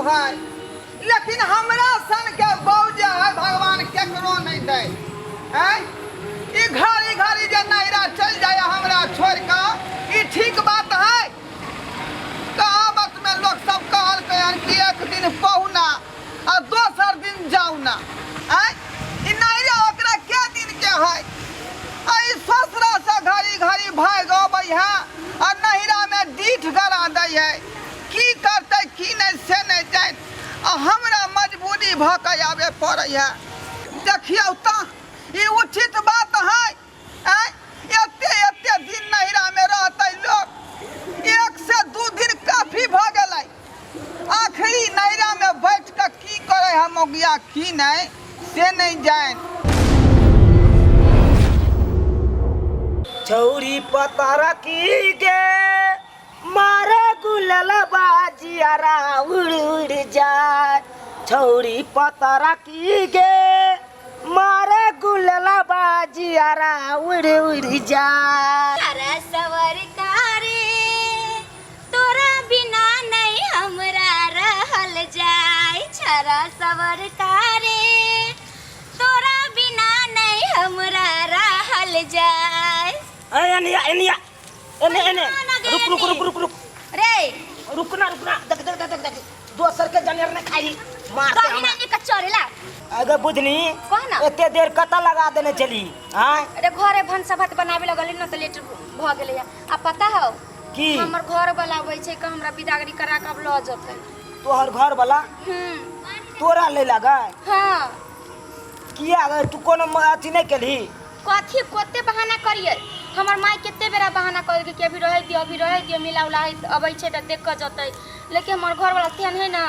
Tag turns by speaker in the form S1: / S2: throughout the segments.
S1: है, लेकिन हमरा सन के बहू जे है भगवान केकरो नहीं दे। हैं, ई घड़ी घड़ी जे नैरा चल जाए हमरा छोड़ के, ई ठीक बात है? कहावत में लोग सब कहलकै हन कि एक दिन पहुना आ दोसर दिन जाऊ ना। आँय, ई नैरा ओकरा के दिन के है? आ ई ससुरा से घड़ी घड़ी भागि अबै है आ नैहरा में डीठ गड़ा दै है। की करतै की नहि से नहि जानि, आ हमरा मजबूरी भऽ कऽ आबे पड़ै है। देखियौ तऽ ई उचित बात है? आँय, एते एते दिन नैहरामे रहतै लोक? 1 से 2 दिन काफी भऽ गेलै। आखिरी नैहरामे बैठ कऽ की करै है मौगिया की नहि से नहि जानि।
S2: छौरी पतरकी गे मारे गुलल बाजियारा उड़ उड़ जाय, छौरी पतरकी गे मारे गुलल बाजियारा उड़ उड़ जाय।
S3: अरे सवर कारे तोरा बिना नहीं हमरा रहल जाय, छरा सवर कारे तोरा बिना नहीं हमरा रहल जाय।
S2: ए एनिया एनिया एने एने, रुक रुक रुक रुक रुक
S3: रे,
S2: रुकना रुकना, देख देख देख देख, दोसर के जनेर ने खाई मारते
S3: कहीं
S2: हमरा।
S3: नहीं निकल चोरेला।
S2: अगर बुझनी
S3: कह ना।
S2: एते देर कतऽ लगा देने चली? आय
S3: अरे घरे भनसा भात बनावे लगल न तऽ लेट भऽ गेलै। आ पता हौ
S2: की?
S3: हमर घर वाला अबै छै कि हमरा बिदागरी करा के अब लऽ जेतै।
S2: तोहर घर वाला?
S3: हम्म।
S2: तोरा ले लगा?
S3: हाँ।
S2: किया गे, तू कोनो अथी नहि केलही?
S3: कथी कते बहाना करिए, हमर माय कते बेरा बहाना कर कि अभी रहे दियो, अभी रहे दियो, मिला उला है अबै छै तऽ देख कऽ जेतै, लेकिन हमर घरवाला तेहन है ना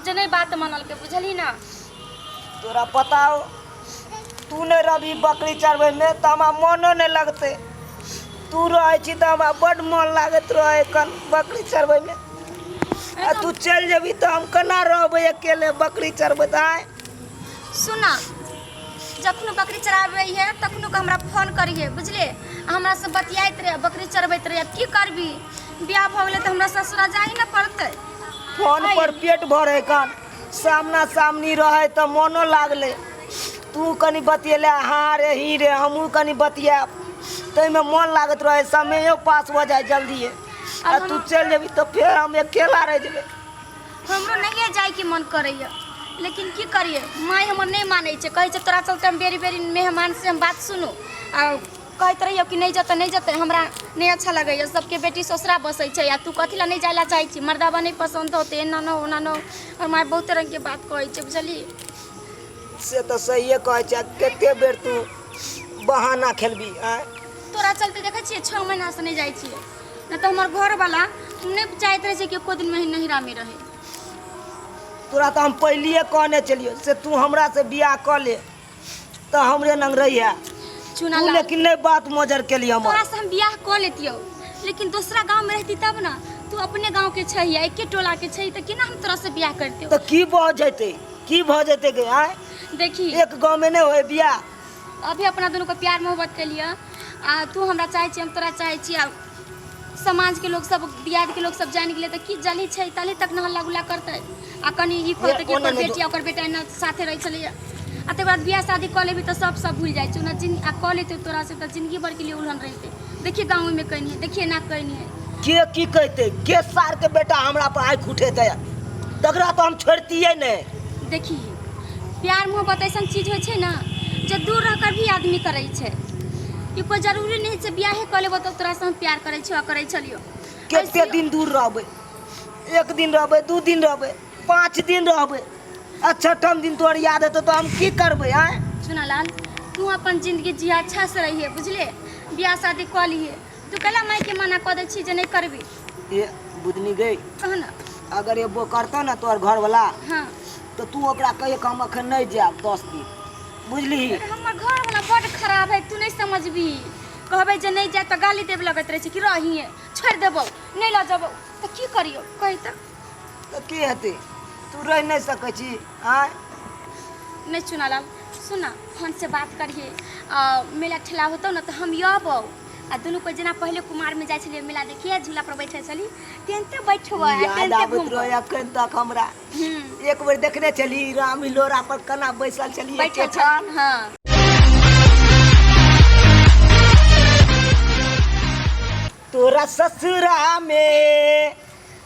S3: जे नहि बात मानलकै, बुझलही ना?
S2: तोरा पता हो, तू नहि रहबी बकरी चरबैमे तऽ हमरा मोनो नहि लगतै। तू रहै छी तऽ हमरा बड्ड मोन लागैत रहै एखन बकरी चरबैमे, आ तू चलि जेबही तऽ हम केना रहबै अकेले बकरी चरबैत? आँय
S3: सुना, जखनो बकरी चराबै है तखनो के हमरा फोन करिहे, बुझलिए? आ हमरा से बतियाइत रहे, बकरी चरबैत रहे। की करबी, बियाह भऽ गेलै तऽ हमरा ससुरा जाही ने पड़तै।
S2: फोन पर पेट भरे कन, सामना सामनी रहे तऽ मोनो लागलै। तू कनि बतियेले हाँ रे ही रे, हमहूँ कनि बतियाब, ताहिमे मोन लागैत रहे, समयो पास भऽ जाइ जल्दिए। आ तू चलि जेबही तऽ फेर हम अकेला रहि जेबै।
S3: हमरो नहिए जाइके मन करैए, लेकिन की करिए, माय हमर नहि मानै छै। कहै छै तोरा चलते हम बेरी बेरी मेहमान से हम बात सुनू। आ कहैत रहियौ कि नहि जेतै, नहि जेतै, हमरा नहि अच्छा लगैए, सबके बेटी ससुरा बसै छै आ तू कथी लए नहि जाइ लए चाहै छी, मर्दाबा नहि पसन्द होतै, एना न ओना न। हमर माय बहुत रङ्गके बात कहै छै, बुझलियै?
S2: से तऽ सहिए कहै छै। कते बेर तू बहाना खेलबी? आँय,
S3: तोरा चलते देखै छियै 6 महीनासँ नहि जाइ छियै, नहि तऽ हमर घरवला नहि चाहैत रहै छै कि एको दिन नहिरामे रहै।
S2: तोरा तऽ हम पहिलिए कहने छलियौ से तू हमरा से बियाह कऽ ले तऽ हमरे नंग रहिहे
S3: चुना
S2: तू,
S3: लाल।
S2: लेकिन नहि बात मोजर केली हमर।
S3: तोरा से हम बियाह कऽ लेतियौ, लेकिन दोसरा गाँव में रहती तब ना। तू अपने गाँव के छै, एके टोला के छै, तऽ केना हम तोरा से बियाह करतियौ?
S2: तऽ की भऽ जेतै, की भऽ जेतै गे? आँय,
S3: देखी,
S2: एक गाँव में नहि होय बियाह?
S3: अभी अपना दुनू के प्यार मोहब्बत के लिए आ तू हमरा चाहै छी, हम तोरा चाहै छी, आ समाज के लोग सब, दियाद के लोग सब जानि गेलै तऽ की जल्दी छै तल्हि तक न हल्ला गुल्ला करतै आ कनि ई कहतै कि
S2: ओना
S3: ओकर
S2: नहि
S3: बेटी आ ओकर बेटा एना साथे रहै छलैया। आ तकर बाद बियाह शादी कऽ लेबही तऽ सब सब भूलि जाइ छै। ओना जिन आ कऽ लेतै तोरा से तऽ जिंदगी भरके लिए उलहन रहितै, देखिए गाँव में कनी है, देखिए एना कनी है।
S2: के की कहतै, के सार के बेटा हमरा पर आँखि उठेतै, तकरा तऽ हम छोड़तियै नहि।
S3: देखी, प्यार मोहब्बत ऐसन चीज होइ छै ने जे दूर रहकर भी आदमी करै छै। ई कोइ जरूरी नहि छै बियाहे कऽ लेबो तऽ तोरासँ हम प्यार करै छियौ आ करै छलियौ।
S2: कते दिन दूर रहबै? एक दिन रहबै, 2 दिन रहबै, 5 दिन रहबै, आ छठम दिन तोहर याद एतौ तऽ हम की करबै? आँय
S3: चुनालाल, तू अपन जिंदगी जिया, अच्छा से रहिए, बुझले? बियाह शादी कऽ लिए। तू कैला मायके मना कऽ दै छी जे नहि करबी?
S2: ए बुधनी गई,
S3: कह ना।
S2: अगर एबो करतौ ने तोहर घरवला,
S3: हाँ,
S2: तऽ तू ओकरा कहियो कि हम अखन नहि जायब 10 दिन, बुझलिही?
S3: अरे हमर घरवला बड्ड खराब है, तू नहि समझबी। कहबै जे नहि जाय तऽ गाली देब लगैत रहै छै कि रहिए, छोड़ि देबौ, नहि लऽ जेबौ। तऽ की करियौ, कही तऽ?
S2: तऽ की हेतै, तू रहि नहि सकै छी? आँय
S3: नहि चुनालाल, सुन ना, फोन से बात करिए आ मेला ठेला होतौ ना तऽ हम अबौ आ दुनू कोइ जेना पहिले कुमारमे जाइ छलियै मेला देखिए झूला पर बैठे छली तेनते बैठबै आ
S2: याद
S3: तेनते
S2: आबैत
S3: घुमबै।
S2: रहे अखन तक हमरा। एक बेर देखने छली राम हिलोरा पर केना बैसल छली
S3: बैठल
S2: एकेठाम।
S3: छली हँ।
S2: तोरा ससुरा में,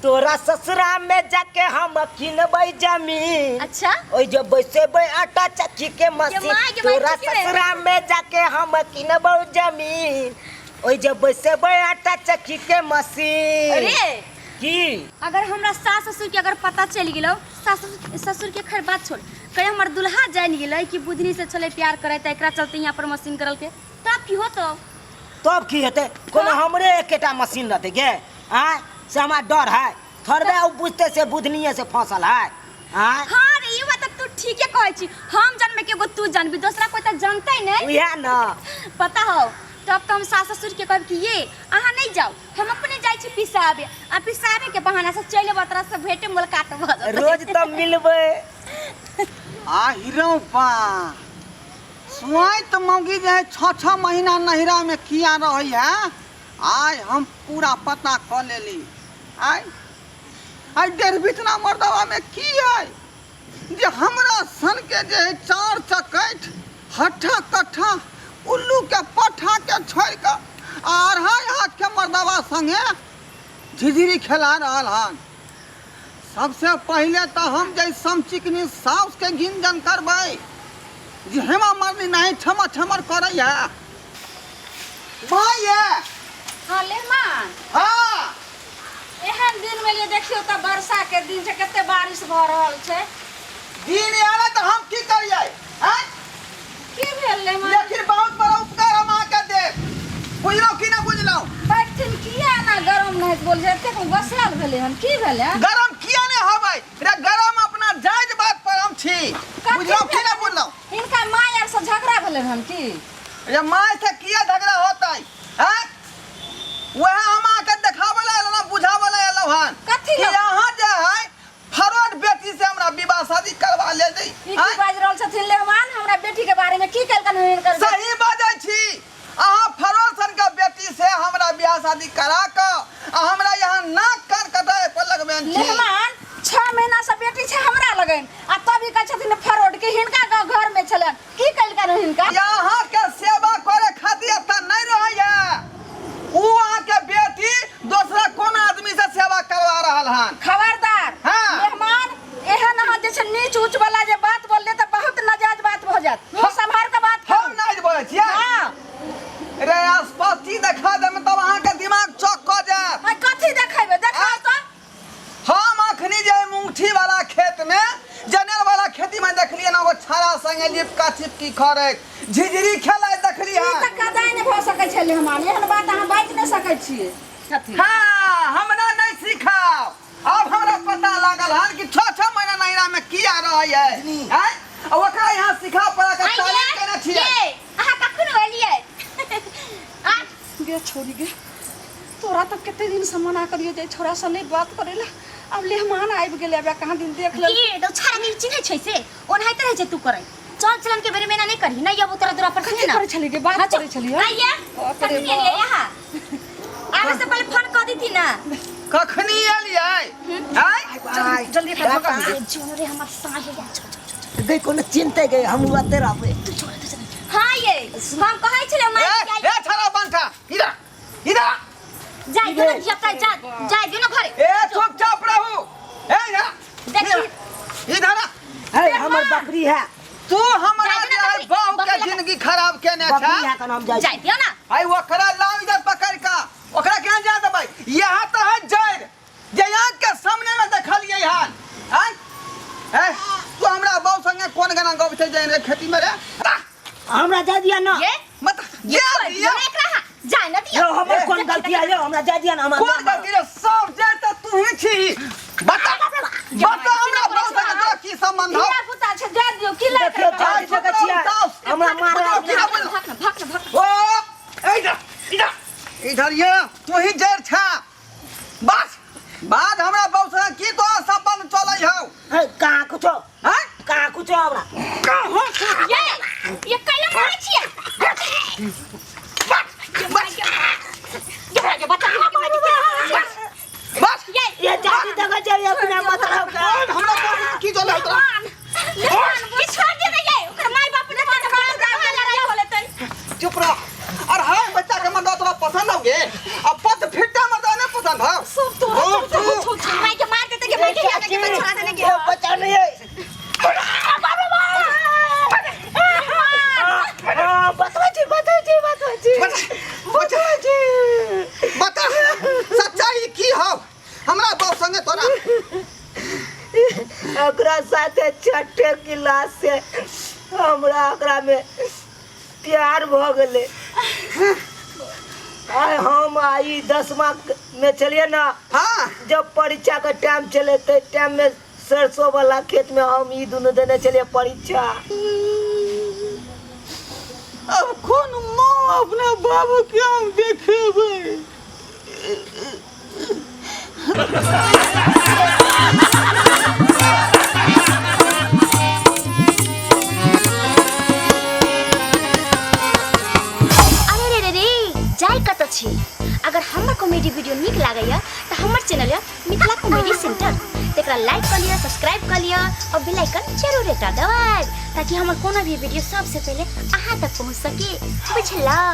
S2: तोरा ससुरा में जाके हम किनबै जमीन।
S3: अच्छा।
S2: ओइ जो बैसेबै आटा चक्की के मशीन।
S3: माय गे माय,
S2: तोरा
S3: की रे?
S2: ससुरा में जाके हम किनबै जमीन, ओइ जो बैसेबै आटा चक्की के मशीन।
S3: अरे
S2: की
S3: अगर हमरा सास ससुर के अगर पता चलि गेलो, सास ससुर के खैर बात छोड़, कहीं हमर दुल्हा जानि गेलै कि बुधनी से छलै प्यार करे त एकरा चलते यहाँ पर मशीन करल के, तब की होतो?
S2: तब की हेतै? कोनो हमरे एकेटा मशीन रहतै गे? आँय, से हमरा डर है थोड़बे ओ बुझतै से बुधनिये से फंसल है। आँय।
S3: हाँ रे, ई बात तू ठीके कहै छी। हम जानबै के एगो तू जानबी, दोसरा कोई त जानतै नै।
S2: उएह न
S3: पता हो तब तो हम सास ससुर के कहब कि ये अहाँ नहीं जाओ, हम अपने जाइ छी पिसाबे, आ पिसाबे के बहाना से चलि अयबै, तोरा से भेटे मुलाकात भऽ जेतै।
S2: रोज तऽ मिलबै।
S1: आ हीरो बा सुआइत मौगी जे है 6-6 महीना नहिरा में किया रही है, आय हम पूरा पता क लेली। आय आय डेढ़ बितना मर्दवा में की है जे हमरा सन के जे है 4 चकैठ हट्ठा कट्ठा उल्लू के पट्ठा के छोड़ के अढ़ाई हाथ के मर्दवा संगे झिझिरी खेला रहल हन। सबसे पहले तो हम जे समचिकनी साउस के गिनजन करबै जे हेमा मरनी नहीं छमर छमर करै है भाई ये।
S4: हाँ लेमान।
S1: हाँ।
S4: एहन दिन में लिए देखियो तो वर्षा के दिन छै, कते बारिश भ रहल छै।
S1: दिन आवे तो हम की करिए? हैं?
S4: की भेल लेमान?
S1: लेकिन बहुत बड़ा उपकार हम अहाँ के देब, बुझलहुँ कि ना बुझलहुँ?
S4: बैठथिन किया ना गरम नहीं बोल छै, एतेक गोसायल भेलै हन, की भेलै?
S1: गरम किया नहीं होबै रे? गरम अपना जायज बात पर हम छी,
S4: कथी
S1: बुझलहुँ कि ना
S4: भेलै?
S1: बुझलहुँ?
S4: हिनका माय आर से झगड़ा भेलै हन की?
S1: रे माय से किया झगड़ा होतै? हैं? वएह हम अहाँके देखाबै लए एलहुँ, बुझाबै लए एलहुँ हन
S4: कथी
S1: कि
S4: लए?
S1: अहाँ जे है फरवड बेटी से हमरा विवाह शादी करवा ले दी।
S4: ई की बाजि रहल छथिन लेहमान हमरा बेटी के बारे में? की कहलकन हन हिनकर?
S1: सही बाजै छी अहाँ, फरवड सन के बेटी से हमरा विवाह शादी करा कऽ आ हमरा यहाँ नाक कान कटाए पर लगबेन छी।
S4: लेहमान 6 महीना से बेटी छै हमरा लगन आ तब ई कहै छथिन फरवड के हिनका घर में छलन, की कहलकन हन हिनका?
S1: अहाँ के सेवा करे खातिर एतऽ नहीं रहैया, उ अहाँ के बेटी दोसरा कोन आदमी से सेवा करवा रहल हन।
S4: खबरदार।
S1: हाँ।
S4: मेहमान एहन अहाँ जे छै नीच ऊंच वाला जे बात बोलले तऽ बहुत नाजायज बात भऽ जायत, मुँह सम्हार के बात
S1: हम
S4: करू।
S1: नहीं बोलै छियै।
S4: हाँ।
S1: रे स्पष्टी देखा देम तब अहाँ के दिमाग चौक कऽ जायत।
S4: आ कथी देखेबै? देखाउ तऽ।
S1: हम अखनी जे मुंगठी वाला खेत में जनेर वाला खेती में देखलिए ना, वो छाड़ा संगे लिपका चिपकी करैत झिझिरी खेलाइत देखली
S4: ई
S1: हन।
S4: तऽ कदाइ नहि भऽ सकै छै मेहमान, एहन बात अहाँ बाजि नहि सकै छियै। कथी?
S1: हाँ, हमरा नहीं सिखाओ। अब हमरा पता लागल हन कि 6-6 महीना नैरा में किया रहै है। हैं? आ ओकरा यहाँ सिखा पढ़ा के तालीम केने छियै।
S3: ये अहाँ कखन एलियै? आ
S4: गे छोड़ी गे, तोरा तऽ कते दिन से मना करियो जे छोरा से नहीं बात करेला, अब लेहमान आबि गेलै, अब कहाँ दिन देख लेल।
S3: की तो छाड़ा के चिन्है छै से ओनाहिते रहै छै, तू करै चल चलन के बेरे में नहीं करही नहीं अब तोरा दूरा पर
S4: कथी
S3: सुने ना।
S4: करै छली गे? बात
S3: हाँ,
S4: करै छली हँ?
S3: आइए,
S4: बाप रे
S3: कखनी एलियै
S4: बाप।
S3: यहाँ? आबै से पहिले फोन कऽ देती ना।
S1: कखनी एलियै? हैं?
S4: जल्दी एकरा भगा दे।
S3: जो रे हमर साँझ हो जा, छोड़, छोड़, छोड़।
S2: गई कोनो चिंता गई हम ओते रहबै।
S3: तू छोड़, तू छोड़। हाँ ये हम कहै छलियै
S1: ए
S3: माय के
S1: ए छाड़ा बंठा इधर इधर
S3: जाय दियौ ना धिया जा जाय दियौ ना घरे।
S1: ए चुपचाप रहू। ए इधर
S3: देखी।
S1: इधर आ।
S2: है हमर बकरी है।
S1: तू हमरा
S3: जाय
S1: जे
S3: दियौ ना
S1: है
S3: बकरी।
S1: बहू के
S3: बकरी लगा-
S1: जिंदगी खराब केने
S2: बकरी
S1: छै।
S2: है कन हम जाइ।
S3: जाय दियौ ना।
S1: आई ओकरा लाउ इधर पकड़ के, ओकरा केना जा देबै? यहाँ तऽ है जड़ जे आँख के सामने में देखलियै हन। आँय? ए तू हमरा बहू संगे कोन गाना गबै छै जे रे खेती में रे?
S2: हमरा जाय दिया ना।
S3: ये
S1: मत
S3: ये
S1: जा
S3: छोड़
S1: दिया।
S3: दियौ ना एकरा, हाँ, जाय ना दियौ।
S2: यो हमर कोन गलती है? यो हमरा जाय दिया ना। हमरा
S1: कोन गलती रे? सब जड़ तऽ तू ही छी। बता बता हमरा बहू संगे तोरा की संबंध हौ?
S4: धिया पुता छै, जाय दियौ, की लए
S2: देखियौ
S4: के
S2: जाय सकै छियै हमरा मारे।
S1: की ना बोलू?
S3: भाग ना, भाग ना, भाग ना।
S1: ओ इधर इधर इधर ये तू ही जड़ छा। बस बाद हमरा बहू संगे की तोरा संबंध चलै हौ?
S2: है, कहाँ कुछो?
S1: हैं?
S2: कहाँ कुछो हमरा?
S1: कहाँ?
S3: ये ये कैला मारै छियै?
S1: बस बस।
S2: ओकरा साथे छठे क्लास से हमरा ओकरा में प्यार भऽ गेलै। आइ हम आई 10मा में छलियै ना।
S1: हाँ।
S2: जब परीक्षा के टाइम छलै तै टाइम में सरसों वाला खेत में हम ई दुनू देने छलियै परीक्षा।
S1: अब कोन मुँह अपना बाबू के हम देखेबै?
S3: अरे रे रे रे, जाय कतऽ छी? अगर हमर कॉमेडी वीडियो नीक लागैया तऽ हमर चैनल यऽ मिथिला कॉमेडी सेंटर, तकरा लाइक कऽ लिअ, सब्सक्राइब कऽ लिअ और बेल आइकन जरूर एकटा दबाएब ताकि हमर कोनो भी वीडियो सबसे पहिले अहाँ तक पहुँच सके। बुझलहुँ?